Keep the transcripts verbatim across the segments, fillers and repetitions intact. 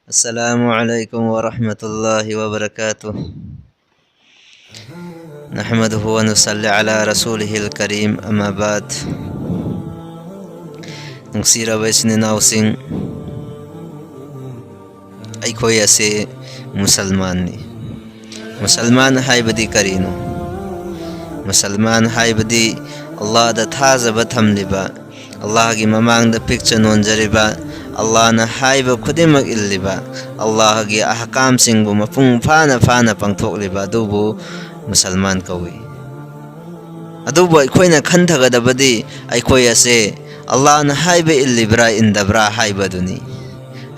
السلام عليكم ورحمة الله وبركاته. نحمده ونصلي على رسوله الكريم، أما بعد. ꯅꯨꯡꯁꯤꯔꯕ ꯏꯆꯤꯟ ꯏꯅꯥꯎꯁꯤꯡ, ꯑꯩꯈꯣꯏ ꯑꯁꯤ ꯃꯨꯁꯜꯃꯥꯟꯅꯤ꯫ ꯃꯨꯁꯜꯃꯥꯟ ꯍꯥꯏꯕꯗꯤ ꯀꯔꯤꯅꯣ? ꯃꯨꯁꯜꯃꯥꯟ ꯍꯥꯏꯕꯗꯤ ꯑꯜꯂꯥꯍꯗ ꯊꯥꯖꯕ ꯊꯝꯂꯤꯕ, ꯑꯜꯂꯥꯍꯒꯤ ꯃꯃꯥꯡꯗ ꯄꯤꯛꯆ ꯅꯣꯟꯖꯔꯤꯕ, ꯑꯜꯂꯥꯍꯅ ꯍꯥꯏꯕ ꯈꯨꯗꯤꯡꯃꯛ ꯏꯜꯂꯤꯕ, ꯑꯜꯂꯥꯍꯒꯤ ꯑꯍꯀꯥꯝꯁꯤꯡꯕꯨ ꯃꯄꯨꯡ ꯐꯥꯅ ꯐꯥꯅ ꯄꯥꯡꯊꯣꯛꯂꯤꯕ ꯑꯗꯨꯕꯨ ꯃꯨꯁꯜꯃꯥꯟ ꯀꯧꯏ꯫ ꯑꯗꯨꯕꯨ ꯑꯩꯈꯣꯏꯅ ꯈꯟꯊꯒꯗꯕꯗꯤ ꯑꯩꯈꯣꯏ ꯑꯁꯦ ꯑꯜꯂꯥꯍꯅ ꯍꯥꯏꯕ ꯏꯜꯂꯤꯕ꯭ꯔꯥ ꯏꯟꯗꯕ꯭ꯔꯥ ꯍꯥꯏꯕꯗꯨꯅꯤ꯫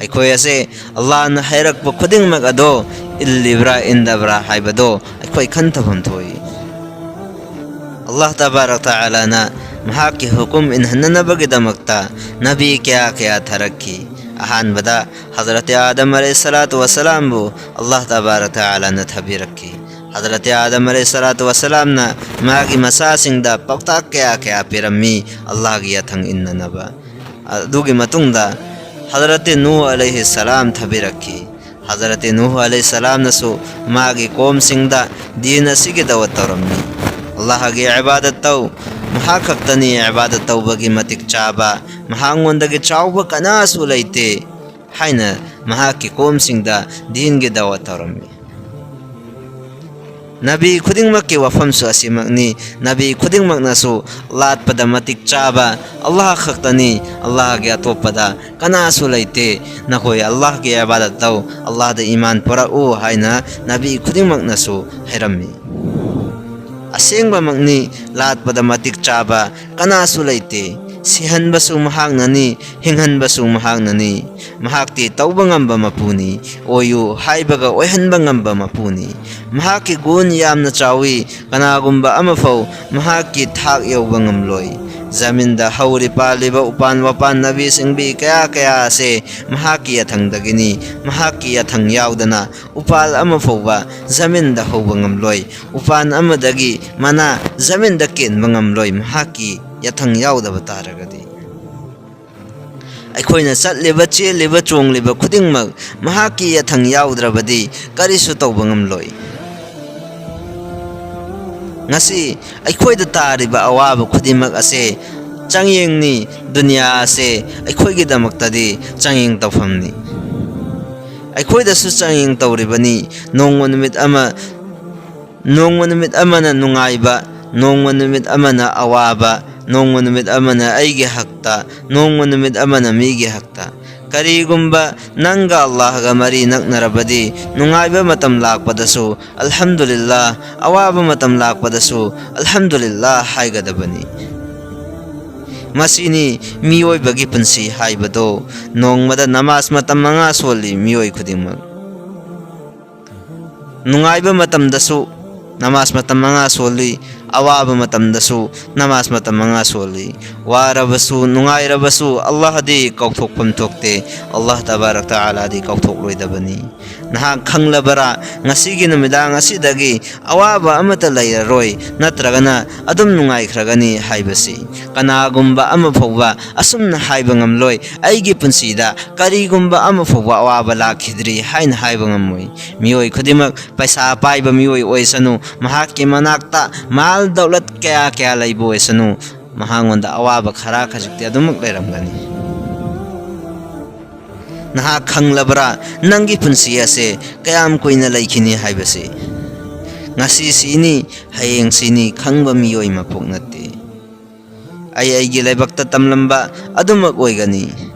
ꯑꯩꯈꯣꯏ ꯑꯁꯦ ꯑꯜꯂꯥꯍꯅ ꯍꯥꯏꯔꯛꯄ ꯈꯨꯗꯤꯡꯃꯛ ꯑꯗꯣ ꯏꯜꯂꯤꯕ꯭ꯔꯥ ꯏꯟꯗꯕ꯭ꯔꯥ ꯍꯥꯏꯕꯗꯣ ꯑꯩꯈꯣꯏ ꯈꯟꯊꯐꯝ ꯊꯣꯛꯏ꯫ ꯑꯜꯂꯥꯍ ꯇꯕꯥꯔꯛ ꯇꯥꯂꯥꯅ ꯃꯍꯥꯛꯀꯤ ꯍꯨꯀꯨꯝ ꯏꯟꯍꯟꯅꯅꯕꯒꯤꯗꯃꯛꯇ ꯅꯕꯤ ꯀꯌꯥ ꯀꯌꯥ ꯊꯥꯔꯛꯈꯤ꯫ ꯑꯍꯥꯟꯕꯗ ꯍꯖꯔꯠ ꯑꯥꯗꯝ ꯑꯂꯩꯍꯤ ꯁꯂꯥꯇꯨ ꯋꯁꯂꯥꯝꯕꯨ ꯑꯜꯂꯥꯍ ꯇꯕꯥꯔꯛ ꯇꯥꯂꯥꯅ ꯊꯥꯕꯤꯔꯛꯈꯤ꯫ ꯍꯖꯔꯠ ꯑꯥꯗꯝ ꯑꯂꯩꯍꯤ ꯁꯂꯥꯇꯨ ꯋꯁꯂꯥꯝꯅ ꯃꯥꯒꯤ ꯃꯆꯥꯁꯤꯡꯗ ꯄꯥꯎꯇꯥꯛ ꯀꯌꯥ ꯀꯌꯥ ꯄꯤꯔꯝꯃꯤ ꯑꯜꯂꯥꯍꯒꯤ ꯌꯥꯊꯪ ꯏꯟꯅꯅꯕ꯫ ꯑꯗꯨꯒꯤ ꯃꯇꯨꯡꯗ ꯍꯖꯔꯠ ꯅꯨꯍ ꯑꯂꯩꯍꯤ ꯁꯂꯥꯝ ꯊꯥꯕꯤꯔꯛꯈꯤ꯫ ꯍꯖꯔꯠ ꯅꯨꯍ ꯑꯂꯩꯍꯤ ꯁꯂꯥꯝꯅꯁꯨ ꯃꯥꯒꯤ ꯀꯣꯝꯁꯤꯡꯗ ꯗꯤꯟ ꯑꯁꯤꯒꯤ ꯗꯋꯠ ꯇꯧꯔꯝꯃꯤ꯫ ꯑꯜꯂꯥꯍꯒꯤ ꯏꯕꯥꯗꯠ ꯇꯧ, ꯃꯍꯥꯛ ꯈꯛꯇꯅꯤ ꯏꯕꯥꯗꯠ ꯇꯧꯕꯒꯤ ꯃꯇꯤꯛ ꯆꯥꯕ, ꯃꯍꯥꯛꯉꯣꯟꯗꯒꯤ ꯆꯥꯎꯕ ꯀꯅꯥꯁꯨ ꯂꯩꯇꯦ ꯍꯥꯏꯅ ꯃꯍꯥꯛꯀꯤ ꯀꯣꯝꯁꯤꯡꯗ ꯗꯤꯟꯒꯤ ꯗꯋꯠ ꯇꯧꯔꯝꯃꯤ꯫ ꯅꯕꯤ ꯈꯨꯗꯤꯡꯃꯛꯀꯤ ꯋꯥꯐꯝꯁꯨ ꯑꯁꯤꯃꯛꯅꯤ꯫ ꯅꯕꯤ ꯈꯨꯗꯤꯡꯃꯛꯅꯁꯨ ꯂꯥꯠꯄꯗ ꯃꯇꯤꯛ ꯆꯥꯕ ꯑꯜꯂꯥꯍ ꯈꯛꯇꯅꯤ, ꯑꯜꯂꯥꯍꯒꯤ ꯑꯇꯣꯞꯄꯗ ꯀꯅꯥꯁꯨ ꯂꯩꯇꯦ꯫ ꯅꯈꯣꯏ ꯑꯜꯂꯥꯍꯒꯤ ꯏꯕꯥꯗꯠ ꯇꯧ, ꯑꯜꯂꯥꯍꯗ ꯏꯃꯥꯟ ꯄꯨꯔꯛꯎ ꯍꯥꯏꯅ ꯅꯕꯤ ꯈꯨꯗꯤꯡꯃꯛꯅꯁꯨ ꯍꯥꯏꯔꯝꯃꯤ꯫ ꯑꯁꯦꯡꯕꯃꯛꯅꯤ, ꯂꯥꯠꯄꯗ ꯃꯇꯤꯛ ꯆꯥꯕ ꯀꯅꯥꯁꯨ ꯂꯩꯇꯦ꯫ ꯁꯤꯍꯟꯕꯁꯨ ꯃꯍꯥꯛꯅꯅꯤ, ꯍꯤꯡꯍꯟꯕꯁꯨ ꯃꯍꯥꯛꯅꯅꯤ꯫ ꯃꯍꯥꯛꯇꯤ ꯇꯧꯕ ꯉꯝꯕ ꯃꯄꯨꯅꯤ, ꯑꯣꯏꯌꯨ ꯍꯥꯏꯕꯒ ꯑꯣꯏꯍꯟꯕ ꯉꯝꯕ ꯃꯄꯨꯅꯤ꯫ ꯃꯍꯥꯛꯀꯤ ꯒꯨꯟ ꯌꯥꯝꯅ ꯆꯥꯎꯏ, ꯀꯅꯥꯒꯨꯝꯕ ꯑꯃꯐꯥꯎ ꯃꯍꯥꯛꯀꯤ ꯊꯥꯛ ꯌꯧꯕ ꯉꯝꯂꯣꯏ꯫ ꯖꯃꯤꯟꯗ ꯍꯧꯔꯤ ꯄꯥꯜꯂꯤꯕ ꯎꯄꯥꯟ ꯋꯥꯄꯥꯟ ꯅꯥꯄꯤ ꯁꯤꯡꯕꯤ ꯀꯌꯥ ꯀꯌꯥ ꯑꯁꯦ ꯃꯍꯥꯛꯀꯤ ꯌꯥꯊꯪꯗꯒꯤꯅꯤ꯫ ꯃꯍꯥꯛꯀꯤ ꯌꯥꯊꯪ ꯌꯥꯎꯗꯅ ꯎꯄꯥꯜ ꯑꯃ ꯐꯥꯎꯕ ꯖꯃꯤꯟꯗ ꯍꯧꯕ ꯉꯝꯂꯣꯏ꯫ ꯎꯄꯥꯟ ꯑꯃꯗꯒꯤ ꯃꯅꯥ ꯖꯃꯤꯟꯗ ꯀꯦꯟꯕ ꯉꯝꯂꯣꯏ, ꯃꯍꯥꯛꯀꯤ ꯌꯥꯊꯪ ꯌꯥꯎꯗꯕ ꯇꯥꯔꯒꯗꯤ꯫ ꯑꯩꯈꯣꯏꯅ ꯆꯠꯂꯤꯕ, ꯆꯦꯜꯂꯤꯕ, ꯆꯣꯡꯂꯤꯕ ꯈꯨꯗꯤꯡꯃꯛ ꯃꯍꯥꯛꯀꯤ ꯌꯥꯊꯪ ꯌꯥꯎꯗ꯭ꯔꯕꯗꯤ ꯀꯔꯤꯁꯨ ꯇꯧꯕ ꯉꯝꯂꯣꯏ꯫ ꯉꯁꯤ ꯑꯩꯈꯣꯏꯗ ꯇꯥꯔꯤꯕ ꯑꯋꯥꯕ ꯈꯨꯗꯤꯡꯃꯛ ꯑꯁꯦ ꯆꯥꯡꯌꯦꯡꯅꯤ꯫ ꯗꯨꯅꯤꯌꯥ ꯑꯁꯦ ꯑꯩꯈꯣꯏꯒꯤꯗꯃꯛꯇꯗꯤ ꯆꯥꯡꯌꯦꯡ ꯇꯧꯐꯝꯅꯤ꯫ ꯑꯩꯈꯣꯏꯗꯁꯨ ꯆꯥꯡꯌꯦꯡ ꯇꯧꯔꯤꯕꯅꯤ꯫ ꯅꯣꯡꯃ ꯅꯨꯃꯤꯠ ꯑꯃ, ꯅꯣꯡꯃ ꯅꯨꯃꯤꯠ ꯑꯃꯅ ꯅꯨꯡꯉꯥꯏꯕ, ꯅꯣꯡꯃ ꯅꯨꯃꯤꯠ ꯑꯃꯅ ꯑꯋꯥꯕ, ꯅꯣꯡꯃ ꯅꯨꯃꯤꯠ ꯑꯃꯅ ꯑꯩꯒꯤ ꯍꯛꯇ, ꯅꯣꯡꯃ ꯅꯨꯃꯤꯠ ꯑꯃꯅ ꯃꯤꯒꯤ ꯍꯛꯇ꯫ ꯀꯔꯤꯒꯨꯝꯕ ꯅꯪꯒ ꯑꯜꯂꯥꯍꯒ ꯃꯔꯤ ꯅꯛꯅꯔꯕꯗꯤ, ꯅꯨꯡꯉꯥꯏꯕ ꯃꯇꯝ ꯂꯥꯛꯄꯗꯁꯨ "ꯑꯜꯍꯝꯗꯨꯂꯤꯜꯂꯥꯍ", ꯑꯋꯥꯕ ꯃꯇꯝ ꯂꯥꯛꯄꯗꯁꯨ "ꯑꯜꯍꯝꯗꯨꯂꯤꯜꯂꯥꯍ" ꯍꯥꯏꯒꯗꯕꯅꯤ꯫ ꯃꯁꯤꯅꯤ ꯃꯤꯑꯣꯏꯕꯒꯤ ꯄꯨꯟꯁꯤ ꯍꯥꯏꯕꯗꯣ꯫ ꯅꯣꯡꯃꯗ ꯅꯃꯥꯖ ꯃꯇꯝ ꯃꯉꯥ ꯁꯣꯜꯂꯤ ꯃꯤꯑꯣꯏ ꯈꯨꯗꯤꯡꯃꯛ꯫ ꯅꯨꯡꯉꯥꯏꯕ ꯃꯇꯝꯗꯁꯨ ꯅꯃꯥꯖ ꯃꯇꯝ ꯃꯉꯥ ꯁꯣꯜꯂꯤ, ꯑꯋꯥꯕ ꯃꯇꯝꯗꯁꯨ ꯅꯃꯥꯖ ꯃꯇꯝ ꯃꯉꯥ ꯁꯣꯜꯂꯤ꯫ ꯋꯥꯔꯕꯁꯨ, ꯅꯨꯡꯉꯥꯏꯔꯕꯁꯨ, ꯑꯜꯂꯥꯍꯗꯤ ꯀꯥꯎꯊꯣꯛꯐꯝ ꯊꯣꯛꯇꯦ꯫ ꯑꯜꯂꯥꯍ ꯇꯕꯥꯔꯛ ꯇꯥꯂꯥꯗꯤ ꯀꯥꯎꯊꯣꯛꯂꯣꯏꯗꯕꯅꯤ꯫ ꯅꯍꯥꯛ ꯈꯪꯂꯕꯔꯥ, ꯉꯁꯤꯒꯤ ꯅꯨꯃꯤꯗꯥꯡ ꯑꯁꯤꯗꯒꯤ ꯑꯋꯥꯕ ꯑꯃꯠꯇ ꯂꯩꯔꯔꯣꯏ, ꯅꯠꯇ꯭ꯔꯒꯅ ꯑꯗꯨꯝ ꯅꯨꯡꯉꯥꯏꯈ꯭ꯔꯒꯅꯤ ꯍꯥꯏꯕꯁꯤ? ꯀꯅꯥꯒꯨꯝꯕ ꯑꯃ ꯐꯥꯎꯕ ꯑꯁꯨꯝꯅ ꯍꯥꯏꯕ ꯉꯝꯂꯣꯏ, "ꯑꯩꯒꯤ ꯄꯨꯟꯁꯤꯗ ꯀꯔꯤꯒꯨꯝꯕ ꯑꯃ ꯐꯥꯎꯕ ꯑꯋꯥꯕ ꯂꯥꯛꯈꯤꯗ꯭ꯔꯤ" ꯍꯥꯏꯅ ꯍꯥꯏꯕ ꯉꯝꯃꯣꯏ꯫ ꯃꯤꯑꯣꯏ ꯈꯨꯗꯤꯡꯃꯛ, ꯄꯩꯁꯥ ꯄꯥꯏꯕ ꯃꯤꯑꯣꯏ ꯑꯣꯏꯁꯅꯨ, ꯃꯍꯥꯛꯀꯤ ꯃꯅꯥꯛꯇ ꯃꯥꯜ ꯗꯧꯂꯠ ꯀꯌꯥ ꯀꯌꯥ ꯂꯩꯕ ꯑꯣꯏꯁꯅꯨ, ꯃꯍꯥꯛꯉꯣꯟꯗ ꯑꯋꯥꯕ ꯈꯔ ꯈꯖꯤꯛꯇꯤ ꯑꯗꯨꯃꯛ ꯂꯩꯔꯝꯒꯅꯤ꯫ ꯅꯍꯥꯛ ꯈꯪꯂꯕ꯭ꯔꯥ, ꯅꯪꯒꯤ ꯄꯨꯟꯁꯤ ꯑꯁꯦ ꯀꯌꯥꯝ ꯀꯨꯏꯅ ꯂꯩꯈꯤꯅꯤ ꯍꯥꯏꯕꯁꯤ? ꯉꯁꯤ ꯁꯤꯅꯤ, ꯍꯌꯦꯡ ꯁꯤꯅꯤ ꯈꯪꯕ ꯃꯤꯑꯣꯏ ꯃꯄꯣꯛ ꯅꯠꯇꯦ꯫ ꯑꯩ ꯑꯩꯒꯤ ꯂꯥꯏꯕꯛꯇ ꯇꯝꯂꯝꯕ ꯑꯗꯨꯃꯛ ꯑꯣꯏꯒꯅꯤ꯫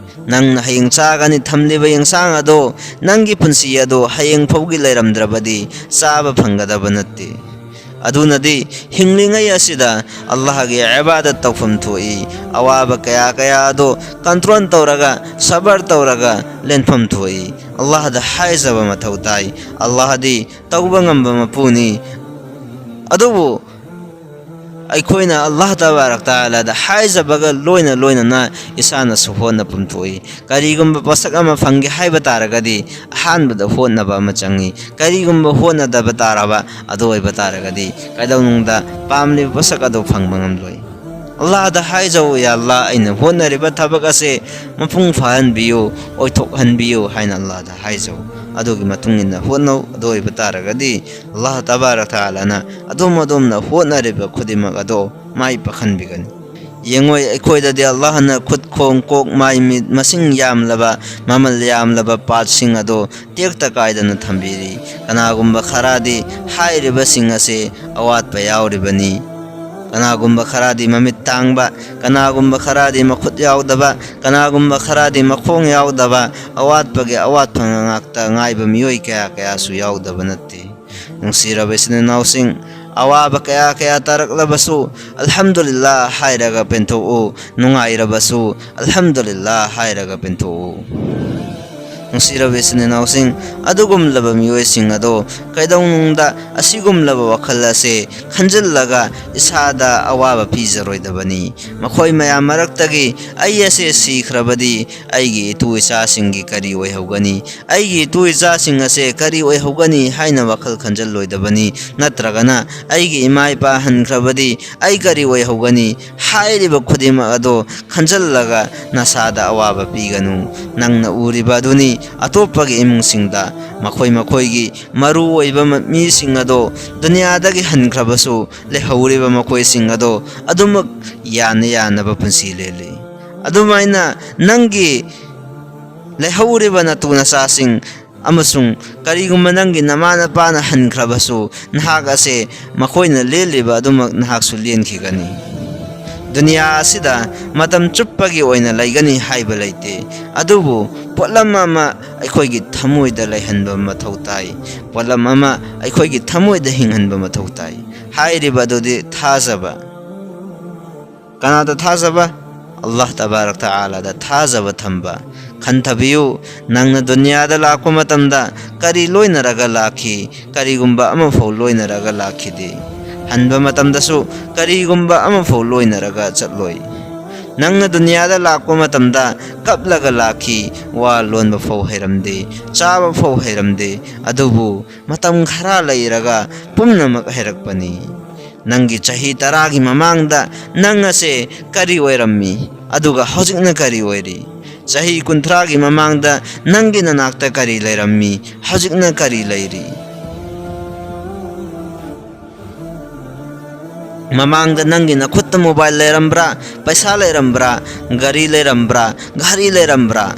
ꯅꯪꯅ ꯍꯌꯦꯡ ꯆꯥꯒꯅꯤ ꯊꯝꯂꯤꯕ ꯌꯦꯟꯁꯥꯡ ꯑꯗꯣ, ꯅꯪꯒꯤ ꯄꯨꯟꯁꯤ ꯑꯗꯣ ꯍꯌꯦꯡ ꯐꯥꯎꯒꯤ ꯂꯩꯔꯝꯗ꯭ꯔꯕꯗꯤ ꯆꯥꯕ ꯐꯪꯒꯗꯕ ꯅꯠꯇꯦ꯫ ꯑꯗꯨꯅꯗꯤ ꯍꯤꯡꯂꯤꯉꯩ ꯑꯁꯤꯗ ꯑꯜꯂꯥꯍꯒꯤ ꯏꯕꯥꯗꯠ ꯇꯧꯐꯝ ꯊꯣꯛꯏ꯫ ꯑꯋꯥꯕ ꯀꯌꯥ ꯀꯌꯥ ꯑꯗꯣ ꯀꯟꯇ꯭ꯔꯣꯜ ꯇꯧꯔꯒ, ꯁꯕꯔ ꯇꯧꯔꯒ ꯂꯦꯟꯐꯝ ꯊꯣꯛꯏ꯫ ꯑꯜꯂꯥꯍꯗ ꯍꯥꯏꯖꯕ ꯃꯊꯧ ꯇꯥꯏ꯫ ꯑꯜꯂꯥꯍꯗꯤ ꯇꯧꯕ ꯉꯝꯕ ꯃꯄꯨꯅꯤ꯫ ꯑꯗꯨꯕꯨ ꯑꯩꯈꯣꯏꯅ ꯑꯜꯂꯥꯍ ꯇꯕꯥꯔꯛ ꯇꯥꯂꯥꯗ ꯍꯥꯏꯖꯕꯒ ꯂꯣꯏꯅ ꯂꯣꯏꯅꯅ ꯏꯁꯥꯅꯁꯨ ꯍꯣꯠꯅꯐꯝ ꯊꯣꯛꯏ꯫ ꯀꯔꯤꯒꯨꯝꯕ ꯄꯣꯠꯁꯛ ꯑꯃ ꯐꯪꯒꯦ ꯍꯥꯏꯕ ꯇꯥꯔꯒꯗꯤ ꯑꯍꯥꯟꯕꯗ ꯍꯣꯠꯅꯕ ꯑꯃ ꯆꯪꯏ꯫ ꯀꯔꯤꯒꯨꯝꯕ ꯍꯣꯠꯅꯗꯕ ꯇꯥꯔꯕ ꯑꯗꯨ ꯑꯣꯏꯕ ꯇꯥꯔꯒꯗꯤ ꯀꯩꯗꯧꯅꯨꯡꯗ ꯄꯥꯝꯂꯤꯕ ꯄꯣꯠꯁꯛ ꯑꯗꯨ ꯐꯪꯕ ꯉꯝꯂꯣꯏ꯫ ꯑꯜꯂꯥꯍꯗ ꯍꯥꯏꯖꯧ, "ꯌꯥ ꯑꯜꯂꯥꯍ, ꯑꯩꯅ ꯍꯣꯠꯅꯔꯤꯕ ꯊꯕꯛ ꯑꯁꯦ ꯃꯄꯨꯡ ꯐꯥꯍꯟꯕꯤꯌꯨ, ꯑꯣꯏꯊꯣꯛꯍꯟꯕꯤꯌꯨ" ꯍꯥꯏꯅ ꯑꯜꯂꯥꯍꯗ ꯍꯥꯏꯖꯧ꯫ ꯑꯗꯨꯒꯤ ꯃꯇꯨꯡ ꯏꯟꯅ ꯍꯣꯠꯅꯧ꯫ ꯑꯗꯨ ꯑꯣꯏꯕ ꯇꯥꯔꯒꯗꯤ ꯑꯜꯂꯥꯍ ꯇꯕꯥꯔꯛ ꯇꯥꯂꯥꯅ ꯑꯗꯣꯝ ꯑꯗꯣꯝꯅ ꯍꯣꯠꯅꯔꯤꯕ ꯈꯨꯗꯤꯡꯃꯛ ꯑꯗꯣ ꯃꯥꯏ ꯄꯥꯛꯍꯟꯕꯤꯒꯅꯤ꯫ ꯌꯦꯡꯉꯣꯏ, ꯑꯩꯈꯣꯏꯗꯗꯤ ꯑꯜꯂꯥꯍꯅ ꯈꯨꯠ, ꯈꯣꯡ, ꯀꯣꯛ, ꯃꯥꯏ, ꯃꯤꯠ ꯃꯁꯤꯡ ꯌꯥꯝꯂꯕ, ꯃꯃꯜ ꯌꯥꯝꯂꯕ ꯄꯥꯔꯠꯁꯤꯡ ꯑꯗꯣ ꯇꯦꯛꯇ ꯀꯥꯏꯗꯅ ꯊꯝꯕꯤꯔꯤ꯫ ꯀꯅꯥꯒꯨꯝꯕ ꯈꯔꯗꯤ ꯍꯥꯏꯔꯤꯕꯁꯤꯡ ꯑꯁꯤ ꯑꯋꯥꯠꯄ ꯌꯥꯎꯔꯤꯕꯅꯤ꯫ ꯀꯅꯥꯒꯨꯝꯕ ꯈꯔꯗꯤ ꯃꯃꯤꯠ ꯇꯥꯡꯕ, ꯀꯅꯥꯒꯨꯝꯕ ꯈꯔꯗꯤ ꯃꯈꯨꯠ ꯌꯥꯎꯗꯕ, ꯀꯅꯥꯒꯨꯝꯕ ꯈꯔꯗꯤ ꯃꯈꯣꯡ ꯌꯥꯎꯗꯕ, ꯑꯋꯥꯠꯄꯒꯤ ꯑꯋꯥꯠꯄ ꯉꯥꯛꯇ ꯉꯥꯏꯕ ꯃꯤꯑꯣꯏ ꯀꯌꯥ ꯀꯌꯥꯁꯨ ꯌꯥꯎꯗꯕ ꯅꯠꯇꯦ꯫ ꯅꯨꯡꯁꯤꯔꯕ ꯏꯆꯤꯟ ꯏꯅꯥꯎꯁꯤꯡ, ꯑꯋꯥꯕ ꯀꯌꯥ ꯀꯌꯥ ꯇꯥꯔꯛꯂꯕꯁꯨ ꯑꯜꯍꯝꯗꯨꯂꯤꯜꯂꯥꯍ ꯍꯥꯏꯔꯒ ꯄꯦꯟꯊꯣꯛꯎ, ꯅꯨꯡꯉꯥꯏꯔꯕꯁꯨ ꯑꯜꯍꯝꯗꯨꯂꯤꯜꯂꯥꯍ ꯍꯥꯏꯔꯒ ꯄꯦꯟꯊꯣꯛꯎ꯫ ꯅꯨꯡꯁꯤꯔꯕ ꯏꯆꯤꯟ ꯏꯅꯥꯎꯁꯤꯡ, ꯑꯗꯨꯒꯨꯝꯂꯕ ꯃꯤꯑꯣꯏꯁꯤꯡ ꯑꯗꯣ ꯀꯩꯗꯧꯅꯨꯡꯗ ꯑꯁꯤꯒꯨꯝꯂꯕ ꯋꯥꯈꯜ ꯑꯁꯦ ꯈꯟꯖꯤꯜꯂꯒ ꯏꯁꯥꯗ ꯑꯋꯥꯕ ꯄꯤꯖꯔꯣꯏꯗꯕꯅꯤ꯫ ꯃꯈꯣꯏ ꯃꯌꯥꯝ ꯃꯔꯛꯇꯒꯤ ꯑꯩ ꯑꯁꯦ ꯁꯤꯈ꯭ꯔꯕꯗꯤ ꯑꯩꯒꯤ ꯏꯇꯨ ꯏꯆꯥꯁꯤꯡꯒꯤ ꯀꯔꯤ ꯑꯣꯏꯍꯧꯒꯅꯤ? ꯑꯩꯒꯤ ꯏꯇꯨ ꯏꯆꯥꯁꯤꯡ ꯑꯁꯦ ꯀꯔꯤ ꯑꯣꯏꯍꯧꯒꯅꯤ ꯍꯥꯏꯅ ꯋꯥꯈꯜ ꯈꯟꯖꯜꯂꯣꯏꯗꯕꯅꯤ꯫ ꯅꯠꯇ꯭ꯔꯒꯅ ꯑꯩꯒꯤ ꯏꯃꯥ ꯏꯄꯥ ꯍꯟꯈ꯭ꯔꯕꯗꯤ ꯑꯩ ꯀꯔꯤ ꯑꯣꯏꯍꯧꯒꯅꯤ? ꯍꯥꯏꯔꯤꯕ ꯈꯨꯗꯤꯡꯃꯛ ꯑꯗꯣ ꯈꯟꯖꯜꯂꯒ ꯅꯁꯥꯗ ꯑꯋꯥꯕ ꯄꯤꯒꯅꯨ꯫ ꯅꯪꯅ ꯎꯔꯤꯕ ꯑꯗꯨꯅꯤ ꯑꯇꯣꯞꯄꯒꯤ ꯏꯃꯨꯡꯁꯤꯡꯗ ꯃꯈꯣꯏ ꯃꯈꯣꯏꯒꯤ ꯃꯔꯨ ꯑꯣꯏꯕ ꯃ-, ꯃꯤꯁꯤꯡ ꯑꯗꯣ ꯗꯨꯅꯤꯌꯥꯗꯒꯤ ꯍꯟꯈ꯭ꯔꯕꯁꯨ ꯂꯩꯍꯧꯔꯤꯕ ꯃꯈꯣꯏꯁꯤꯡ ꯑꯗꯣ ꯑꯗꯨꯃꯛ ꯌꯥꯅ ꯌꯥꯅꯕ ꯄꯨꯟꯁꯤ ꯂꯦꯜꯂꯤ꯫ ꯑꯗꯨꯃꯥꯏꯅ ꯅꯪꯒꯤ ꯂꯩꯍꯧꯔꯤꯕ ꯅꯇꯨ ꯅꯆꯥꯁꯤꯡ ꯑꯃꯁꯨꯡ ꯀꯔꯤꯒꯨꯝꯕ ꯅꯪꯒꯤ ꯅꯃꯥ ꯅꯄꯥꯅ ꯍꯟꯈ꯭ꯔꯕꯁꯨ, ꯅꯍꯥꯛ ꯑꯁꯦ ꯃꯈꯣꯏꯅ ꯂꯦꯜꯂꯤꯕ ꯑꯗꯨꯃꯛ ꯅꯍꯥꯛꯁꯨ ꯂꯦꯟꯈꯤꯒꯅꯤ꯫ ꯗꯨꯅꯤꯌꯥ ꯑꯁꯤꯗ ꯃꯇꯝ ꯆꯨꯞꯄꯒꯤ ꯑꯣꯏꯅ ꯂꯩꯒꯅꯤ ꯍꯥꯏꯕ ꯂꯩꯇꯦ, ꯑꯗꯨꯕꯨ ꯄꯣꯠꯂꯝ ꯑꯃ ꯑꯩꯈꯣꯏꯒꯤ ꯊꯃꯣꯏꯗ ꯂꯩꯍꯟꯕ ꯃꯊꯧ ꯇꯥꯏ꯫ ꯄꯣꯠꯂꯝ ꯑꯃ ꯑꯩꯈꯣꯏꯒꯤ ꯊꯃꯣꯏꯗ ꯍꯤꯡꯍꯟꯕ ꯃꯊꯧ ꯇꯥꯏ꯫ ꯍꯥꯏꯔꯤꯕ ꯑꯗꯨꯗꯤ ꯊꯥꯖꯕ꯫ ꯀꯅꯥꯗ ꯊꯥꯖꯕ? ꯑꯜꯂꯥꯍ ꯇꯕꯥꯔꯛ ꯇꯥꯂꯥꯗ ꯊꯥꯖꯕ ꯊꯝꯕ꯫ ꯈꯟꯊꯕꯤꯌꯨ, ꯅꯪꯅ ꯗꯨꯅꯤꯌꯥꯗ ꯂꯥꯛꯄ ꯃꯇꯝꯗ ꯀꯔꯤ ꯂꯣꯏꯅꯔꯒ ꯂꯥꯛꯈꯤ? ꯀꯔꯤꯒꯨꯝꯕ ꯑꯃꯐꯥꯎ ꯂꯣꯏꯅꯔꯒ ꯂꯥꯛꯈꯤꯗꯦ꯫ ꯍꯟꯕ ꯃꯇꯝꯗꯁꯨ ꯀꯔꯤꯒꯨꯝꯕ ꯑꯃꯐꯥꯎ ꯂꯣꯏꯅꯔꯒ ꯆꯠꯂꯣꯏ꯫ ꯅꯪꯅ ꯗꯨꯅꯤꯌꯥꯗ ꯂꯥꯛꯄ ꯃꯇꯝꯗ ꯀꯞꯂꯒ ꯂꯥꯛꯈꯤ, ꯋꯥ ꯂꯣꯟꯕ ꯐꯥꯎ ꯍꯩꯔꯝꯗꯦ, ꯆꯥꯕ ꯐꯥꯎ ꯍꯩꯔꯝꯗꯦ꯫ ꯑꯗꯨꯕꯨ ꯃꯇꯝ ꯈꯔ ꯂꯩꯔꯒ ꯄꯨꯝꯅꯃꯛ ꯍꯩꯔꯛꯄꯅꯤ꯫ ꯅꯪꯒꯤ ꯆꯍꯤ ꯇꯔꯥꯒꯤ ꯃꯃꯥꯡꯗ ꯅꯪ ꯑꯁꯦ ꯀꯔꯤ ꯑꯣꯏꯔꯝꯃꯤ, ꯑꯗꯨꯒ ꯍꯧꯖꯤꯛꯅ ꯀꯔꯤ ꯑꯣꯏꯔꯤ? ꯆꯍꯤ ꯀꯨꯟꯊ꯭ꯔꯥꯒꯤ ꯃꯃꯥꯡꯗ ꯅꯪꯒꯤ ꯅꯅꯥꯛꯇ ꯀꯔꯤ ꯂꯩꯔꯝꯃꯤ, ꯍꯧꯖꯤꯛꯅ ꯀꯔꯤ ꯂꯩꯔꯤ? ꯃꯃꯥꯡꯗ ꯅꯪꯒꯤ ꯅꯈꯨꯠꯇ mobile ꯂꯩꯔꯝꯕ꯭ꯔꯥ, ꯄꯩꯁꯥ ꯂꯩꯔꯝꯕ꯭ꯔꯥ, ꯒꯥꯔꯤ ꯂꯩꯔꯝꯕ꯭ꯔꯥ, ꯘꯔꯤ ꯂꯩꯔꯝꯕ꯭ꯔꯥ?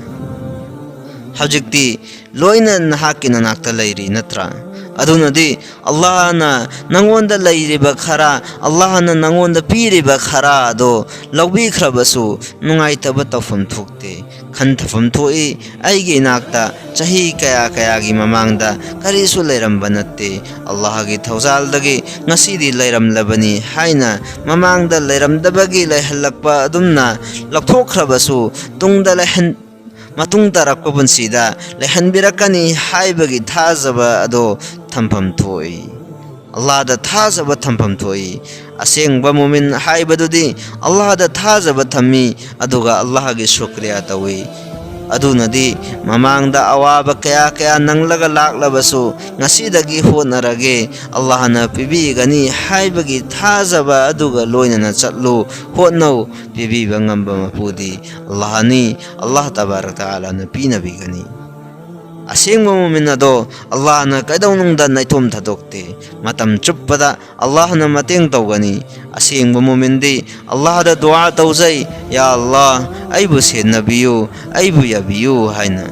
ꯍꯧꯖꯤꯛꯇꯤ ꯂꯣꯏꯅ ꯅꯍꯥꯛꯀꯤ ꯅꯅꯥꯛꯇ ꯂꯩꯔꯤ ꯅꯠꯇ꯭ꯔꯥ? ꯑꯗꯨꯅꯗꯤ ꯑꯜꯂꯥꯍꯅ ꯅꯪꯉꯣꯟꯗ ꯂꯩꯔꯤꯕ ꯈꯔ, ꯑꯜꯂꯥꯍꯅ ꯅꯪꯉꯣꯟꯗ ꯄꯤꯔꯤꯕ ꯈꯔ ꯑꯗꯣ ꯂꯧꯕꯤꯈ꯭ꯔꯕꯁꯨ ꯅꯨꯡꯉꯥꯏꯇꯕ ꯇꯧꯐꯝ ꯊꯣꯛꯇꯦ, ꯈꯟꯊꯐꯝ ꯊꯣꯛꯏ꯫ ꯑꯩꯒꯤ ꯏꯅꯥꯛꯇ ꯆꯍꯤ ꯀꯌꯥ ꯀꯌꯥꯒꯤ ꯃꯃꯥꯡꯗ ꯀꯔꯤꯁꯨ ꯂꯩꯔꯝꯕ ꯅꯠꯇꯦ, ꯑꯜꯂꯥꯍꯒꯤ ꯊꯧꯖꯥꯜꯗꯒꯤ ꯉꯁꯤꯗꯤ ꯂꯩꯔꯝꯂꯕꯅꯤ ꯍꯥꯏꯅ ꯃꯃꯥꯡꯗ ꯂꯩꯔꯝꯗꯕꯒꯤ ꯂꯩꯍꯜꯂꯛꯄ ꯑꯗꯨꯝꯅ ꯂꯧꯊꯣꯛꯈ꯭ꯔꯕꯁꯨ ꯇꯨꯡꯗ ꯂꯩꯍꯟ-, ꯃꯇꯨꯡ ꯇꯥꯔꯛꯄ ꯄꯨꯟꯁꯤꯗ ꯂꯩꯍꯟꯕꯤꯔꯛꯀꯅꯤ ꯍꯥꯏꯕꯒꯤ ꯊꯥꯖꯕ ꯑꯗꯣ ꯊꯝꯐꯝ ꯊꯣꯛꯏ꯫ ꯑꯜꯂꯥꯍꯗ ꯊꯥꯖꯕ ꯊꯝꯐꯝ ꯊꯣꯛꯏ꯫ ꯑꯁꯦꯡꯕ ꯃꯨꯃꯤꯟ ꯍꯥꯏꯕꯗꯨꯗꯤ ꯑꯜꯂꯥꯍꯗ ꯊꯥꯖꯕ ꯊꯝꯃꯤ, ꯑꯗꯨꯒ ꯑꯜꯂꯥꯍꯒꯤ ꯁꯨꯀ꯭ꯔꯤꯌꯥ ꯇꯧꯏ꯫ ꯑꯗꯨꯅꯗꯤ ꯃꯃꯥꯡꯗ ꯑꯋꯥꯕ ꯀꯌꯥ ꯀꯌꯥ ꯅꯪꯂꯒ ꯂꯥꯛꯂꯕꯁꯨ, ꯉꯁꯤꯗꯒꯤ ꯍꯣꯠꯅꯔꯒꯦ, ꯑꯜꯂꯥꯍꯅ ꯄꯤꯕꯤꯒꯅꯤ ꯍꯥꯏꯕꯒꯤ ꯊꯥꯖꯕ ꯑꯗꯨꯒ ꯂꯣꯏꯅꯅ ꯆꯠꯂꯨ, ꯍꯣꯠꯅꯧ꯫ ꯄꯤꯕꯤꯕ ꯉꯝꯕ ꯃꯄꯨꯗꯤ ꯑꯜꯂꯥꯍꯅꯤ, ꯑꯜꯂꯥꯍ ꯇꯕꯥꯔꯛ ꯇꯥꯂꯥꯅ ꯄꯤꯅꯕꯤꯒꯅꯤ꯫ ꯑꯁꯦꯡꯕ ꯃꯨꯃꯤꯟ ꯑꯗꯣ ꯑꯜꯂꯥꯍꯅ ꯀꯩꯗꯧꯅꯨꯡꯗ ꯅꯥꯏꯇꯣꯝ ꯊꯥꯗꯣꯛꯇꯦ꯫ ꯃꯇꯝ ꯆꯨꯞꯄꯗ ꯑꯜꯂꯥꯍꯅ ꯃꯇꯦꯡ ꯇꯧꯒꯅꯤ꯫ ꯑꯁꯦꯡꯕ ꯃꯨꯃꯤꯟꯗꯤ ꯑꯜꯂꯥꯍꯗ ꯗꯨꯋꯥ ꯇꯧꯖꯩ, "ꯌꯥ ꯑꯜꯂꯥꯍ, ꯑꯩꯕꯨ ꯁꯦꯟꯅꯕꯤꯌꯨ, ꯑꯩꯕꯨ ꯌꯥꯕꯤꯌꯨ" ꯍꯥꯏꯅ꯫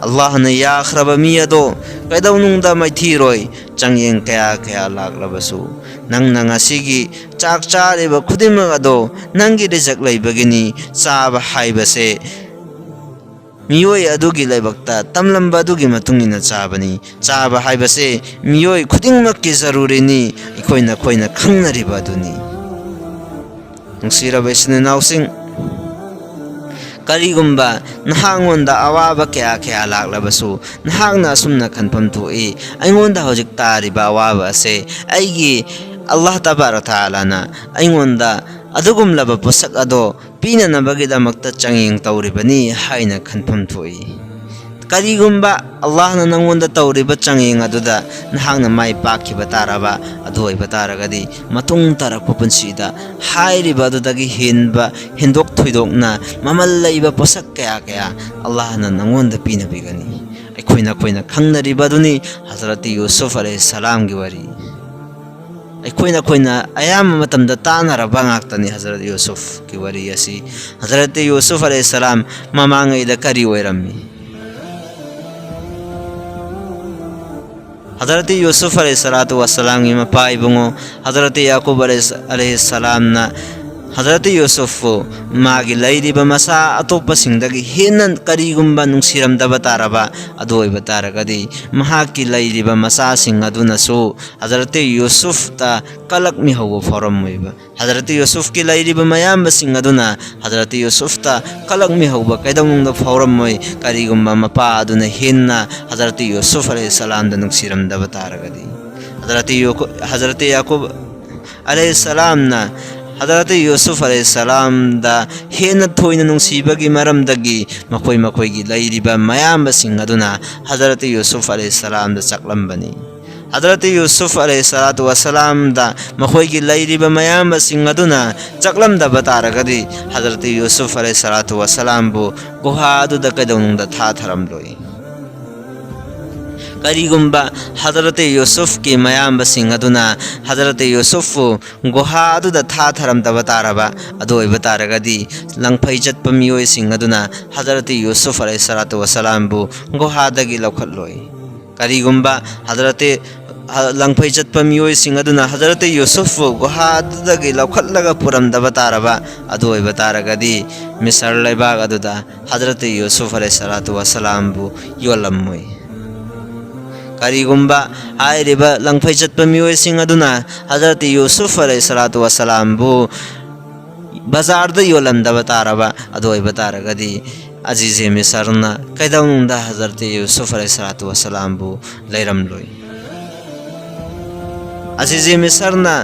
ꯑꯜꯂꯥꯍꯅ ꯌꯥꯈ꯭ꯔꯕ ꯃꯤ ꯑꯗꯣ ꯀꯩꯗꯧꯅꯨꯡꯗ ꯃꯥꯏꯊꯤꯔꯣꯏ꯫ ꯆꯥꯡꯌꯦꯡ ꯀꯌꯥ ꯀꯌꯥ ꯂꯥꯛꯂꯕꯁꯨ, ꯅꯪꯅ ꯉꯁꯤꯒꯤ ꯆꯥꯛ ꯆꯥꯔꯤꯕ ꯈꯨꯗꯤꯡꯃꯛ ꯑꯗꯣ ꯅꯪꯒꯤ ꯔꯤꯖꯛ ꯂꯩꯕꯒꯤꯅꯤ꯫ ꯆꯥꯕ ꯍꯥꯏꯕꯁꯦ ꯃꯤꯑꯣꯏ ꯑꯗꯨꯒꯤ ꯂꯥꯏꯕꯛꯇ ꯇꯝꯂꯝꯕ ꯑꯗꯨꯒꯤ ꯃꯇꯨꯡ ꯏꯟꯅ ꯆꯥꯕꯅꯤ꯫ ꯆꯥꯕ ꯍꯥꯏꯕꯁꯦ ꯃꯤꯑꯣꯏ ꯈꯨꯗꯤꯡꯃꯛꯀꯤ ꯖꯔꯨꯔꯤꯅꯤ, ꯑꯩꯈꯣꯏꯅ, ꯑꯩꯈꯣꯏꯅ ꯈꯪꯅꯔꯤꯕ ꯑꯗꯨꯅꯤ꯫ ꯅꯨꯡꯁꯤꯔꯕ ꯏꯆꯤꯟ ꯏꯅꯥꯎꯁꯤꯡ, ꯀꯔꯤꯒꯨꯝꯕ ꯅꯍꯥꯛꯉꯣꯟꯗ ꯑꯋꯥꯕ ꯀꯌꯥ ꯀꯌꯥ ꯂꯥꯛꯂꯕꯁꯨ, ꯅꯍꯥꯛꯅ ꯑꯁꯨꯝꯅ ꯈꯟꯐꯝ ꯊꯣꯛꯏ, "ꯑꯩꯉꯣꯟꯗ ꯍꯧꯖꯤꯛ ꯇꯥꯔꯤꯕ ꯑꯋꯥꯕ ꯑꯁꯦ ꯑꯩꯒꯤ ꯑꯜꯂꯥꯍ ꯇꯕꯥꯔꯛ ꯇꯥꯂꯥꯅ ꯑꯩꯉꯣꯟꯗ ꯑꯗꯨꯒꯨꯝꯂꯕ ꯄꯣꯠꯁꯛ ꯑꯗꯣ ꯄꯤꯅꯅꯕꯒꯤꯗꯃꯛꯇ ꯆꯥꯡꯌꯦꯡ ꯇꯧꯔꯤꯕꯅꯤ" ꯍꯥꯏꯅ ꯈꯟꯐꯝ ꯊꯣꯛꯏ꯫ ꯀꯔꯤꯒꯨꯝꯕ ꯑꯜꯂꯥꯍꯅ ꯅꯪꯉꯣꯟꯗ ꯇꯧꯔꯤꯕ ꯆꯥꯡꯌꯦꯡ ꯑꯗꯨꯗ ꯅꯍꯥꯛꯅ ꯃꯥꯏ ꯄꯥꯛꯈꯤꯕ ꯇꯥꯔꯕ ꯑꯗꯨ ꯑꯣꯏꯕ ꯇꯥꯔꯒꯗꯤ, ꯃꯇꯨꯡ ꯇꯥꯔꯛꯄ ꯄꯨꯟꯁꯤꯗ ꯍꯥꯏꯔꯤꯕ ꯑꯗꯨꯗꯒꯤ ꯍꯦꯟꯕ, ꯍꯦꯟꯗꯣꯛ ꯊꯣꯏꯗꯣꯛꯅ ꯃꯃꯜ ꯂꯩꯕ ꯄꯣꯠꯁꯛ ꯀꯌꯥ ꯀꯌꯥ ꯑꯜꯂꯥꯍꯅ ꯅꯪꯉꯣꯟꯗ ꯄꯤꯅꯕꯤꯒꯅꯤ꯫ ꯑꯩꯈꯣꯏꯅ, ꯑꯩꯈꯣꯏꯅ ꯈꯪꯅꯔꯤꯕ ꯑꯗꯨꯅꯤ ꯍꯖꯔꯠ ꯌꯨꯁꯨꯐ ꯑꯂꯩꯍꯤꯁꯁꯂꯥꯝꯒꯤ ꯋꯥꯔꯤ꯫ ꯑꯩꯈꯣꯏꯅ, ꯑꯩꯈꯣꯏꯅ ꯑꯌꯥꯝꯕ ꯃꯇꯝꯗ ꯇꯥꯅꯔꯕ ꯉꯥꯛꯇꯅꯤ ꯍꯖꯔꯠ ꯌꯨꯁꯨꯐꯀꯤ ꯋꯥꯔꯤ ꯑꯁꯤ꯫ ꯍꯖꯔꯠ ꯌꯨꯁꯨꯐ ꯑꯂꯩꯍꯤꯁꯁꯂꯥꯝ ꯃꯃꯥꯡꯉꯩꯗ ꯀꯔꯤ ꯑꯣꯏꯔꯝꯃꯤ? ꯍꯖꯔꯠ ꯌꯨꯁꯨꯐ ꯑꯂꯩꯍꯤꯁꯁꯂꯥꯇꯨ ꯋꯥꯁꯁꯂꯥꯝꯒꯤ ꯃꯄꯥ ꯏꯕꯨꯡꯉꯣ ꯍꯖꯔꯠ ꯌꯥꯀꯨꯕ ꯑꯂꯩꯍꯤꯁ-, ꯑꯂꯩꯍꯤꯁꯁꯂꯥꯝꯅ ꯍꯖꯔꯠ ꯌꯨꯁꯨꯐꯄꯨ ꯃꯥꯒꯤ ꯂꯩꯔꯤꯕ ꯃꯆꯥ ꯑꯇꯣꯞꯄꯁꯤꯡꯗꯒꯤ ꯍꯦꯟꯅ ꯀꯔꯤꯒꯨꯝꯕ ꯅꯨꯡꯁꯤꯔꯝꯗꯕ ꯇꯥꯔꯕ ꯑꯗꯨ ꯑꯣꯏꯕ ꯇꯥꯔꯒꯗꯤ, ꯃꯍꯥꯛꯀꯤ ꯂꯩꯔꯤꯕ ꯃꯆꯥꯁꯤꯡ ꯑꯗꯨꯅꯁꯨ ꯍꯖꯔꯠ ꯌꯨꯁꯨꯐꯇ ꯀꯂꯛ ꯃꯤꯍꯧꯕ ꯐꯥꯎꯔꯝꯃꯣꯏꯕ꯫ ꯍꯖꯔꯠ ꯌꯨꯁꯨꯐꯀꯤ ꯂꯩꯔꯤꯕ ꯃꯌꯥꯝꯕꯁꯤꯡ ꯑꯗꯨꯅ ꯍꯖꯔꯠ ꯌꯨꯁꯨꯐꯇ ꯀꯂꯛ ꯃꯤꯍꯧꯕ ꯀꯩꯗꯧꯅꯨꯡꯗ ꯐꯥꯎꯔꯝꯃꯣꯏ, ꯀꯔꯤꯒꯨꯝꯕ ꯃꯄꯥ ꯑꯗꯨꯅ ꯍꯦꯟꯅ ꯍꯖꯔꯠ ꯌꯨꯁꯨꯐ ꯑꯂꯩꯍꯤꯁꯁꯂꯥꯝꯗ ꯅꯨꯡꯁꯤꯔꯝꯗꯕ ꯇꯥꯔꯒꯗꯤ꯫ ꯍꯖꯔꯠ ꯌꯨ-, ꯍꯖꯔꯠ ꯌꯥꯀꯨꯕ ꯑꯂꯩꯍꯤꯁꯁꯂꯥꯝꯅ ꯍꯖꯔꯠ ꯌꯨꯁꯨꯐ ꯑꯂꯩꯍꯤꯁꯁꯂꯥꯝꯗ ꯍꯦꯟꯅ ꯊꯣꯏꯅ ꯅꯨꯡꯁꯤꯕꯒꯤ ꯃꯔꯝꯗꯒꯤ ꯃꯈꯣꯏ ꯃꯈꯣꯏꯒꯤ ꯂꯩꯔꯤꯕ ꯃꯌꯥꯝꯕꯁꯤꯡ ꯑꯗꯨꯅ ꯍꯖꯔꯠ ꯌꯨꯁꯨꯐ ꯑꯂꯩꯍꯤꯁꯁꯂꯥꯝꯗ ꯆꯥꯛꯂꯝꯕꯅꯤ꯫ ꯍꯖꯔꯠ ꯌꯨꯁꯨꯐ ꯑꯂꯩꯍꯤꯁꯁꯂꯥꯇꯨ ꯋꯥꯁꯁꯂꯥꯝꯗ ꯃꯈꯣꯏꯒꯤ ꯂꯩꯔꯤꯕ ꯃꯌꯥꯝꯕꯁꯤꯡ ꯑꯗꯨꯅ ꯆꯥꯛꯂꯝꯗꯕ ꯇꯥꯔꯒꯗꯤ, ꯍꯖꯔꯠ ꯌꯨꯁꯨꯐ ꯑꯂꯩꯍꯤꯁꯁꯂꯥꯇꯨ ꯋꯥꯁꯁꯂꯥꯝꯕꯨ ꯒꯨꯍꯥ ꯑꯗꯨꯗ ꯀꯩꯗꯧꯅꯨꯡꯗ ꯊꯥꯊꯔꯝꯂꯣꯏ꯫ ꯀꯔꯤꯒꯨꯝꯕ ꯍꯖꯔꯠ ꯌꯨꯁꯨꯐꯀꯤ ꯃꯌꯥꯝꯕꯁꯤꯡ ꯑꯗꯨꯅ ꯍꯖꯔꯠ ꯌꯨꯁꯨꯐꯄꯨ ꯒꯨꯍꯥ ꯑꯗꯨꯗ ꯊꯥꯊꯔꯝꯗꯕ ꯇꯥꯔꯕ ꯑꯗꯨ ꯑꯣꯏꯕ ꯇꯥꯔꯒꯗꯤ, ꯂꯪꯐꯩ ꯆꯠꯄ ꯃꯤꯑꯣꯏꯁꯤꯡ ꯑꯗꯨꯅ ꯍꯖꯔꯠ ꯌꯨꯁꯨꯐ ꯑꯂꯩꯍꯤꯁꯁꯂꯥꯇꯨ ꯋꯥꯁꯁꯂꯥꯝꯕꯨ ꯒꯨꯍꯥꯗꯒꯤ ꯂꯧꯈꯠꯂꯣꯏ꯫ ꯀꯔꯤꯒꯨꯝꯕ ꯍꯖꯔꯠ, ꯍ-, ꯂꯪꯐꯩ ꯆꯠꯄ ꯃꯤꯑꯣꯏꯁꯤꯡ ꯑꯗꯨꯅ ꯍꯖꯔꯠ ꯌꯨꯁꯨꯐꯄꯨ ꯒꯨꯍꯥ ꯑꯗꯨꯗꯒꯤ ꯂꯧꯈꯠꯂꯒ ꯄꯨꯔꯝꯗꯕ ꯇꯥꯔꯕ ꯑꯗꯨ ꯑꯣꯏꯕ ꯇꯥꯔꯒꯗꯤ, ꯃꯤꯁꯔ ꯂꯩꯕꯥꯛ ꯑꯗꯨꯗ ꯍꯖꯔꯠ ꯌꯨꯁꯨꯐ ꯑꯂꯩꯍꯤꯁꯁꯂꯥꯇꯨ ꯋꯥꯁꯁꯂꯥꯝꯕꯨ ꯌꯣꯜꯂꯝꯃꯣꯏ꯫ ꯀꯔꯤꯒꯨꯝꯕ ꯍꯥꯏꯔꯤꯕ ꯂꯪꯐꯩ ꯆꯠꯄ ꯃꯤꯑꯣꯏꯁꯤꯡ ꯑꯗꯨꯅ ꯍꯖꯔꯠ ꯌꯨꯁꯨꯐ ꯑꯂꯩꯍꯤꯁꯁꯂꯥꯇꯨ ꯋꯥꯁꯁꯂꯥꯝꯕꯨ ꯕꯖꯥꯔꯗ ꯌꯣꯜꯂꯝꯗꯕ ꯇꯥꯔꯕ ꯑꯗꯨ ꯑꯣꯏꯕ ꯇꯥꯔꯒꯗꯤ, ꯑꯖꯤꯖꯦ ꯃꯤꯁꯔꯅ ꯀꯩꯗꯧꯅꯨꯡꯗ ꯍꯖꯔꯠ ꯌꯨꯁꯨꯐ ꯑꯂꯩꯍꯤꯁꯁꯂꯥꯇꯨ ꯋꯥꯁꯁꯂꯥꯝꯕꯨ ꯂꯩꯔꯝꯂꯣꯏ꯫ ꯑꯖꯤꯖꯦ ꯃꯤꯁꯔꯅ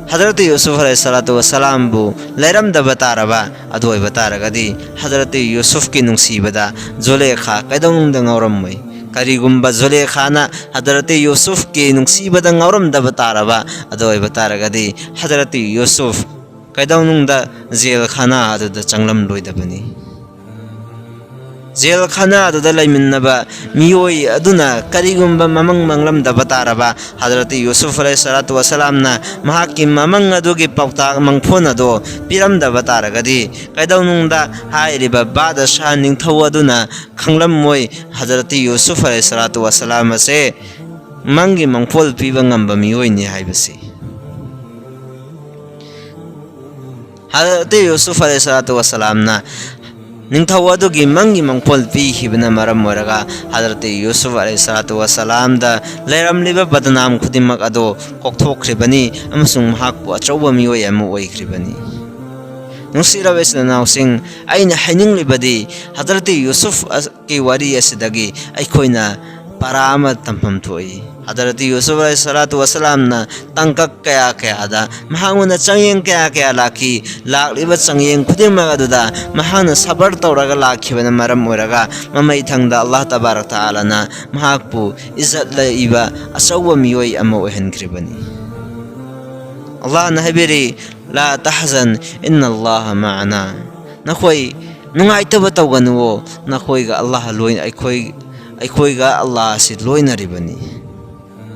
ꯍꯖꯔꯠ ꯌꯨꯁꯨꯐ ꯑꯂꯩꯍꯤ ꯁꯂꯥꯇꯨ ꯋꯁꯂꯥꯝꯕꯨ ꯂꯩꯔꯝꯗꯕ ꯇꯥꯔꯕ, ꯑꯗꯨ ꯑꯣꯏꯕ ꯇꯥꯔꯒꯗꯤ ꯍꯖꯔꯠ ꯌꯨꯁꯨꯐꯀꯤ ꯅꯨꯡꯁꯤꯕꯗ ꯖꯨꯂꯦꯈꯥ ꯀꯩꯗꯧꯅꯨꯡꯗ ꯉꯥꯎꯔꯝꯃꯣꯏ꯫ ꯀꯔꯤꯒꯨꯝꯕ ꯖꯨꯂꯦꯈꯥꯅ ꯍꯖꯔꯠ ꯌꯨꯁꯨꯐꯀꯤ ꯅꯨꯡꯁꯤꯕꯗ ꯉꯥꯎꯔꯝꯗꯕ ꯇꯥꯔꯕ, ꯑꯗꯨ ꯑꯣꯏꯕ ꯇꯥꯔꯒꯗꯤ ꯍꯖꯔꯠ ꯌꯨꯁꯨꯐ ꯀꯩꯗꯧꯅꯨꯡꯗ ꯖꯦꯜ ꯈꯥꯅꯥ ꯑꯗꯨꯗ ꯆꯪꯂꯝꯂꯣꯏꯗꯕꯅꯤ꯫ ꯖꯦꯜ ꯈꯥꯅꯥ ꯑꯗꯨꯗ ꯂꯩꯃꯤꯟꯅꯕ ꯃꯤꯑꯣꯏ ꯑꯗꯨꯅ ꯀꯔꯤꯒꯨꯝꯕ ꯃꯃꯪ ꯃꯪꯂꯝꯗꯕ ꯇꯥꯔꯕ, ꯍꯖꯔꯠ ꯌꯨꯁꯨꯐ ꯑꯂꯩꯍꯤ ꯁꯂꯥꯇꯨ ꯋꯁꯂꯥꯝꯅ ꯃꯍꯥꯛꯀꯤ ꯃꯃꯪ ꯑꯗꯨꯒꯤ ꯄꯥꯎꯇꯥꯛ ꯃꯪꯐꯣꯟ ꯑꯗꯨ ꯄꯤꯔꯝꯗꯕ ꯇꯥꯔꯒꯗꯤ, ꯀꯩꯗꯧꯅꯨꯡꯗ ꯍꯥꯏꯔꯤꯕ ꯕꯥꯗꯁꯥꯍ ꯅꯤꯡꯊꯧ ꯑꯗꯨꯅ ꯈꯪꯂꯝꯃꯣꯏ ꯍꯖꯔꯠ ꯌꯨꯁꯨꯐ ꯑꯂꯩꯍꯤ ꯁꯂꯥꯇꯨ ꯋꯁꯂꯥꯝ ꯑꯁꯦ ꯃꯪꯒꯤ ꯃꯪꯐꯣꯜ ꯄꯤꯕ ꯉꯝꯕ ꯃꯤꯑꯣꯏꯅꯤ ꯍꯥꯏꯕꯁꯤ꯫ ꯍꯖꯔꯠ ꯌꯨꯁꯨꯐ ꯑꯂꯩꯍꯤ ꯁꯂꯥꯇꯨ ꯋꯁꯂꯥꯝꯅ ꯅꯤꯡꯊꯧ ꯑꯗꯨꯒꯤ ꯃꯪꯒꯤ ꯃꯪꯐꯣꯜ ꯄꯤꯈꯤꯕꯅ ꯃꯔꯝ ꯑꯣꯏꯔꯒ, ꯍꯖꯔꯠ ꯌꯨꯁꯨꯐ ꯑꯂꯩꯍꯤ ꯁꯂꯥꯇꯨ ꯋꯁꯂꯥꯝꯗ ꯂꯩꯔꯝꯂꯤꯕ ꯕꯗꯅꯥꯝ ꯈꯨꯗꯤꯡꯃꯛ ꯑꯗꯨ ꯀꯣꯛꯊꯣꯛꯈ꯭ꯔꯤꯕꯅꯤ ꯑꯃꯁꯨꯡ ꯃꯍꯥꯛꯄꯨ ꯑꯆꯧꯕ ꯃꯤꯑꯣꯏ ꯑꯃ ꯑꯣꯏꯈ꯭ꯔꯤꯕꯅꯤ꯫ ꯅꯨꯡꯁꯤꯔꯕ ꯏꯆꯤꯟ ꯏꯅꯥꯎꯁꯤꯡ, ꯑꯩꯅ ꯍꯥꯏꯅꯤꯡꯂꯤꯕꯗꯤ, ꯍꯖꯔꯠ ꯌꯨꯁꯨꯐ ꯀꯤ ꯋꯥꯔꯤ ꯑꯁꯤꯗꯒꯤ ꯑꯩꯈꯣꯏꯅ ꯄꯔꯥ ꯑꯃ ꯇꯝꯐꯝ ꯊꯣꯛꯏ꯫ ꯍꯖꯔꯠ ꯌꯨꯁꯨꯐ ꯑꯂꯩꯍꯤ ꯁꯂꯥꯇꯨ ꯋꯁꯂꯥꯝꯅ ꯇꯥꯡꯀꯛ ꯀꯌꯥ ꯀꯌꯥꯗ ꯃꯍꯥꯛꯉꯣꯟꯗ ꯆꯥꯡꯌꯦꯡ ꯀꯌꯥ ꯀꯌꯥ ꯂꯥꯛꯈꯤ꯫ ꯂꯥꯛꯂꯤꯕ ꯆꯥꯡꯌꯦꯡ ꯈꯨꯗꯤꯡꯃꯛ ꯑꯗꯨꯗ ꯃꯍꯥꯛꯅ ꯁꯕꯔ ꯇꯧꯔꯒ ꯂꯥꯛꯈꯤꯕꯅ ꯃꯔꯝ ꯑꯣꯏꯔꯒ, ꯃꯃꯩꯊꯪꯗ ꯑꯜꯂꯥꯍ ꯇꯕꯥꯔꯛ ꯇꯥꯂꯥꯅ ꯃꯍꯥꯛꯄꯨ ꯏꯖꯠ ꯂꯩꯕ ꯑꯆꯧꯕ ꯃꯤꯑꯣꯏ ꯑꯃ ꯑꯣꯏꯍꯟꯈ꯭ꯔꯤꯕꯅꯤ꯫ ꯑꯜꯂꯥꯍꯅ ꯍꯥꯏꯕꯤꯔꯤ, "ꯂꯥ ꯇꯍꯖꯟ ꯏꯟꯅ ꯑꯜꯂꯥꯍ ꯃꯥꯑꯅꯥ"꯫ ꯅꯈꯣꯏ ꯅꯨꯡꯉꯥꯏꯇꯕ ꯇꯧꯒꯅꯨꯋꯣ, ꯅꯈꯣꯏꯒ ꯑꯜꯂꯥꯍ ꯂꯣꯏꯅ, ꯑꯩꯈꯣꯏ, ꯑꯩꯈꯣꯏꯒ ꯑꯜꯂꯥꯍꯁꯤ ꯂꯣꯏꯅꯔꯤꯕꯅꯤ꯫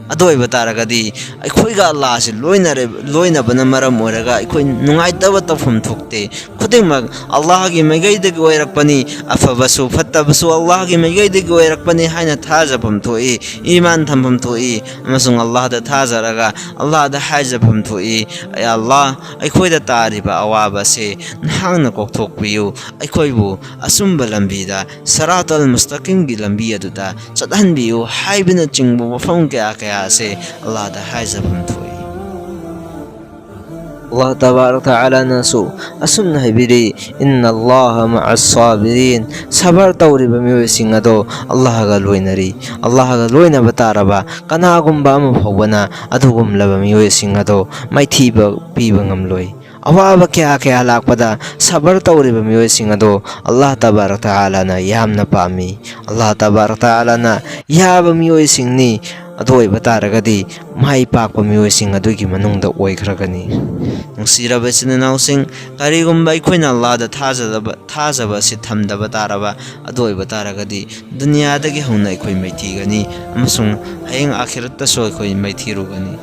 ꯑꯗꯨ ꯑꯣꯏꯕ ꯇꯥꯔꯒꯗꯤ, ꯑꯩꯈꯣꯏꯒ ꯑꯜꯂꯥꯍꯁꯤ ꯂꯣꯏꯅꯔꯦ-, ꯂꯣꯏꯅꯕꯅ ꯃꯔꯝ ꯑꯣꯏꯔꯒ ꯑꯩꯈꯣꯏ ꯅꯨꯡꯉꯥꯏꯇꯕ ꯇꯧꯐꯝ ꯊꯣꯛꯇꯦ꯫ ꯈꯨꯗꯤꯡꯃꯛ ꯑꯜꯂꯥꯍꯒꯤ ꯃꯥꯏꯀꯩꯗꯒꯤ ꯑꯣꯏꯔꯛꯄꯅꯤ, ꯑꯐꯕꯁꯨ ꯐꯠꯇꯕꯁꯨ ꯑꯜꯂꯥꯍꯒꯤ ꯃꯥꯏꯀꯩꯗꯒꯤ ꯑꯣꯏꯔꯛꯄꯅꯤ ꯍꯥꯏꯅ ꯊꯥꯖꯐꯝ ꯊꯣꯛꯏ, ꯏꯃꯥꯟ ꯊꯝꯐꯝ ꯊꯣꯛꯏ, ꯑꯃꯁꯨꯡ ꯑꯜꯂꯥꯍꯗ ꯊꯥꯖꯔꯒ ꯑꯜꯂꯥꯍꯗ ꯍꯥꯏꯖꯐꯝ ꯊꯣꯛꯏ, "ꯑꯦ ꯑꯜꯂꯥꯍ, ꯑꯩꯈꯣꯏꯗ ꯇꯥꯔꯤꯕ ꯑꯋꯥꯕ ꯑꯁꯤ ꯅꯍꯥꯛꯅ ꯀꯣꯛꯊꯣꯛꯄꯤꯌꯨ, ꯑꯩꯈꯣꯏꯕꯨ ꯑꯆꯨꯝꯕ ꯂꯝꯕꯤꯗ, ꯁꯔꯥꯇꯜ ꯃꯨꯁꯇꯀꯤꯝꯒꯤ ꯂꯝꯕꯤ ꯑꯗꯨꯗ ꯆꯠꯍꯟꯕꯤꯌꯨ" ꯍꯥꯏꯕꯅꯆꯤꯡꯕ ꯋꯥꯐꯝ ꯀꯌꯥ ꯀꯌꯥ ꯑꯁꯤ ꯑꯜꯂꯥꯍꯗ ꯍꯥꯏꯖꯐꯝ ꯊꯣꯛꯏ꯫ ꯑꯜꯂꯥꯍ ꯇꯕꯥꯔꯛ ꯇꯥꯂꯥꯅꯁꯨ ꯑꯁꯨꯝꯅ ꯍꯥꯏꯕꯤꯔꯤ, "ꯏꯟꯅ ꯑꯜꯂꯥꯍ ꯃꯑꯁ ꯁꯥꯕꯤꯔꯤꯟ", ꯁꯕꯔ ꯇꯧꯔꯤꯕ ꯃꯤꯑꯣꯏꯁꯤꯡ ꯑꯗꯣ ꯑꯜꯂꯥꯍꯒ ꯂꯣꯏꯅꯔꯤ꯫ ꯑꯜꯂꯥꯍꯒ ꯂꯣꯏꯅꯕ ꯇꯥꯔꯕ ꯀꯅꯥꯒꯨꯝꯕ ꯑꯃ ꯐꯥꯎꯕꯅ ꯑꯗꯨꯒꯨꯝꯂꯕ ꯃꯤꯑꯣꯏꯁꯤꯡ ꯑꯗꯣ ꯃꯥꯏꯊꯤꯕ ꯄꯤꯕ ꯉꯝꯂꯣꯏ꯫ ꯑꯋꯥꯕ ꯀꯌꯥ ꯀꯌꯥ ꯂꯥꯛꯄꯗ ꯁꯕꯔ ꯇꯧꯔꯤꯕ ꯃꯤꯑꯣꯏꯁꯤꯡ ꯑꯗꯣ ꯑꯜꯂꯥꯍ ꯇꯕꯥꯔꯛ ꯇꯥꯂꯥꯅ ꯌꯥꯝꯅ ꯄꯥꯝꯃꯤ꯫ ꯑꯜꯂꯥꯍ ꯇꯕꯥꯔꯛ ꯇꯥꯂꯥꯅ ꯌꯥꯕ ꯃꯤꯑꯣꯏꯁꯤꯡꯅꯤ꯫ ꯑꯗꯨ ꯑꯣꯏꯕ ꯇꯥꯔꯒꯗꯤ ꯃꯥꯏ ꯄꯥꯛꯄ ꯃꯤꯑꯣꯏꯁꯤꯡ ꯑꯗꯨꯒꯤ ꯃꯅꯨꯡꯗ ꯑꯣꯏꯈ꯭ꯔꯒꯅꯤ꯫ ꯅꯨꯡꯁꯤꯔꯕ ꯏꯆꯤꯟ ꯏꯅꯥꯎꯁꯤꯡ, ꯀꯔꯤꯒꯨꯝꯕ ꯑꯩꯈꯣꯏꯅ ꯑꯜꯂꯥꯍꯗ ꯊꯥꯖꯗꯕ, ꯊꯥꯖꯕ ꯑꯁꯤ ꯊꯝꯗꯕ ꯇꯥꯔꯕ ꯑꯗꯨ ꯑꯣꯏꯕ ꯇꯥꯔꯒꯗꯤ, ꯗꯨꯅꯤꯌꯥꯗꯒꯤ ꯍꯧꯅ ꯑꯩꯈꯣꯏ ꯃꯥꯏꯊꯤꯒꯅꯤ ꯑꯃꯁꯨꯡ ꯍꯌꯦꯡ ꯑꯥꯈꯤꯔꯠꯇꯁꯨ ꯑꯩꯈꯣꯏ ꯃꯥꯏꯊꯤꯔꯨꯒꯅꯤ꯫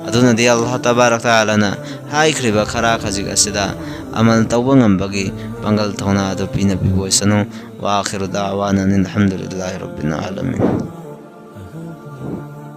ꯑꯗꯨꯅꯗꯤ ꯑꯜꯂꯥꯍ ꯇꯕꯥꯔꯛ ꯇꯥꯂꯥꯅ ꯍꯥꯏꯈ꯭ꯔꯤꯕ ꯈꯔ ꯈꯖꯤꯛ ꯑꯁꯤꯗ ꯑꯃꯜ ꯇꯧꯕ ꯉꯝꯕꯒꯤ ꯄꯥꯡꯒꯜ ꯊꯧꯅꯥ ꯑꯗꯨ ꯄꯤꯅꯕꯤꯕ ꯑꯣꯏꯁꯅꯨ꯫ ꯋꯥꯈꯤꯔꯨ ꯗꯥꯋꯥꯅ ꯑꯅꯤꯜ ꯍꯝꯗꯨꯂꯤꯜꯂꯥꯍꯤ ꯔꯕꯤꯜ ꯑꯥꯂꯃꯤꯟ꯫